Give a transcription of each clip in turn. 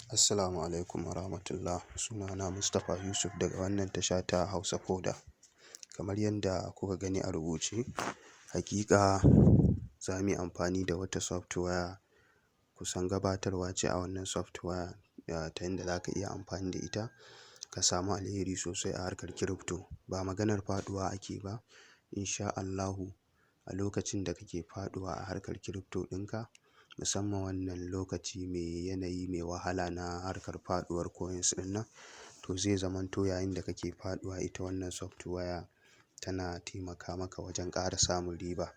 Assalamu alaikum warahmatullah. Sunana Mustapha Yusuf daga wannan tasha ta Hausa Koda. Kamar yadda kuka gani a rubuce, haƙiƙa za mu yi amfani da wata software, kusan gabatarwa ce a wannan software, ta yadda za ka iya amfani da ita ka samu alheri sosai a harkar crypto. Ba maganar faɗuwa ake ba, in sha Allahu, a lokacin da kake faɗuwa a harkar crypto ɗinka, musamman wannan lokaci mai yanayi mai wahala na harkar faɗuwar coins ɗin nan, to zai zamanto yayin da kake faɗuwa, ita wannan software tana taimaka maka wajen ƙara samun riba.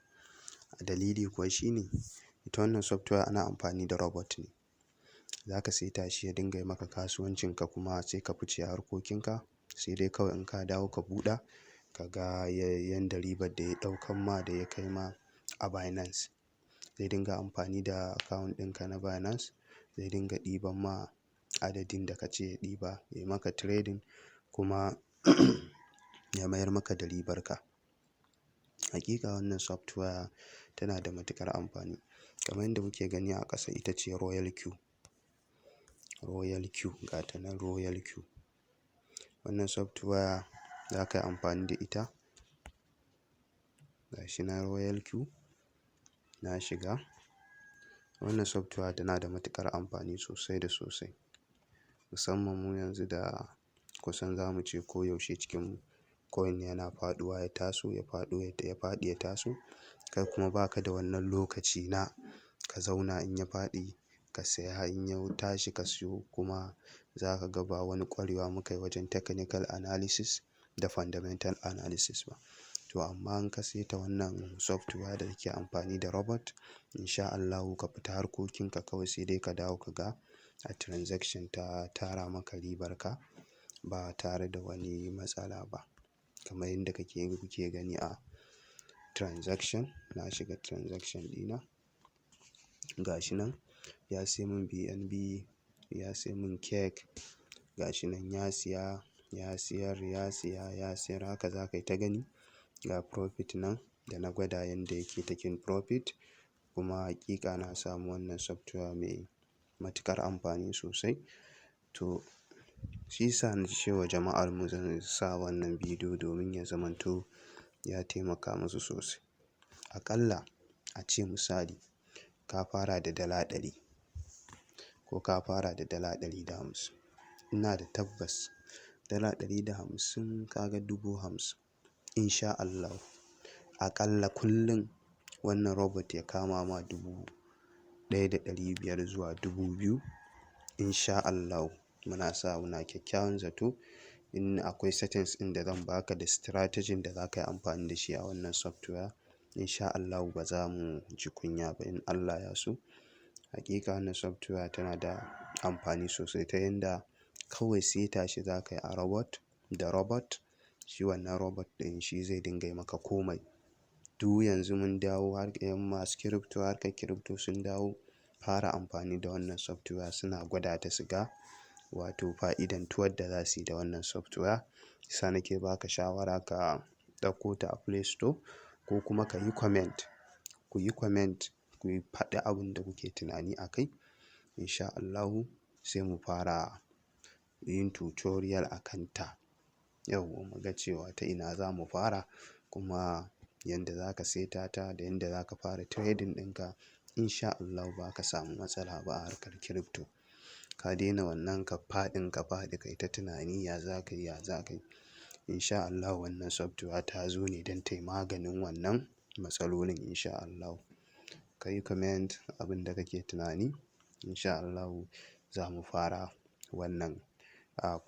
Dalili kuwa shine, ita wannan software ana amfani da robot ne. Za ka saita shi ya dinga yi maka kasuwancinka, kuma sai ka fice harkokinka, sai dai kawai in ka dawo ka buɗe ka ga yanda ribar da ya ɗaukan ma da ya kai ma a Binance. Zai dinga amfani da account ɗinka na Binance, zai dinga ɗiban ma adadin da ka ce ya ɗiba, ya yi maka trading, kuma ya mayar maka da ribarka. Hakika wannan software tana da matuƙar amfani. Kamar yadda muke gani a ƙasa, ita ce Royal Q. Royal Q, ga ta nan, Royal Q. Wannan software za ka yi amfani da ita. Ga shi nan, Royal Q na shiga. Wannan software tana da matuƙar amfani sosai da sosai. Musamman mu yanzu da kusan za mu ce koyaushe cikin coin yana faɗuwa ya taso, ya faɗo, ya faɗi ya taso. Kai kuma ba ka da wannan lokaci na ka zauna, in ya faɗi ka saya, in ya tashi ka siyo. Kuma za ka ga ba wani ƙwarewa muka yi wajen technical analysis da fundamental analysis ba. To amma in ka saita wannan software da yake amfani da robot, in sha Allahu, ka fita harkokinka kawai, sai dai ka dawo ka ga a transaction ta tara maka ribarka ba tare da wani matsala ba. Kamar yadda kuke gani a transaction, na shiga transaction ɗina. Ga shi nan ya sai mun BNB, ya sai mun cake. Ga shi nan ya siya, ya siyar, ya siya, ya siyar, haka za ka yi ta gani. Ga profit nan da na gwada yanda yake taking profit, kuma hakika na samu wannan software mai matuƙar amfani sosai. To shi sa na ce wa jama'ar mu zan sa wannan bidiyo domin ya zamanto ya taimaka musu sosai. Aƙalla a ce misali ka fara da $1 ko ka fara da $150. Ina da tabbas $150, ka ga 50,000, in sha Allahu. Aƙalla kullum wannan robot ya kama ma 1,500 zuwa 2,000, in sha Allahu. Muna sa muna kyakkyawan zato, in akwai settings ɗin da zan baka da strategy da za ka yi amfani da shi a wannan software, in sha Allahu ba za mu ji kunya ba, in Allah ya so. Hakika wannan software tana da amfani sosai, ta yanda kawai saita shi za ka yi a robot da robot. Shi wannan robot ɗin shi zai dinga yi maka komai. Du yanzu mun dawo har masu crypto, harkar crypto, sun dawo fara amfani da wannan software, suna gwada ta su ga wato fa'idantuwar da za su yi da wannan software. Sa nake ba ka shawara ka ɗauko ta a Play Store, ko kuma ka yi comment, ku yi comment, ku yi faɗi abin da kuke tunani a kai. In sha Allahu sai mu fara yin tutorial a kan ta. Yauwa, mu ga cewa ta ina za mu fara, kuma yanda za ka saita ta da yanda za ka fara trading ɗinka. In sha Allahu ba ka samu matsala ba a harkar crypto. Ka daina wannan ka faɗin ka faɗi kai ta tunani ya za ka yi, ya za ka yi. In sha Allahu wannan software ta zo ne don tayi maganin wannan matsalolin, in sha Allahu. Ka yi comment abin da kake tunani. In sha Allahu za mu fara wannan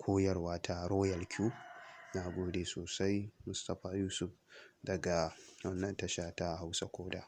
koyarwa ta Royal Q. Na gode sosai, Mustapha Yusuf daga wannan tasha ta Hausa Koda.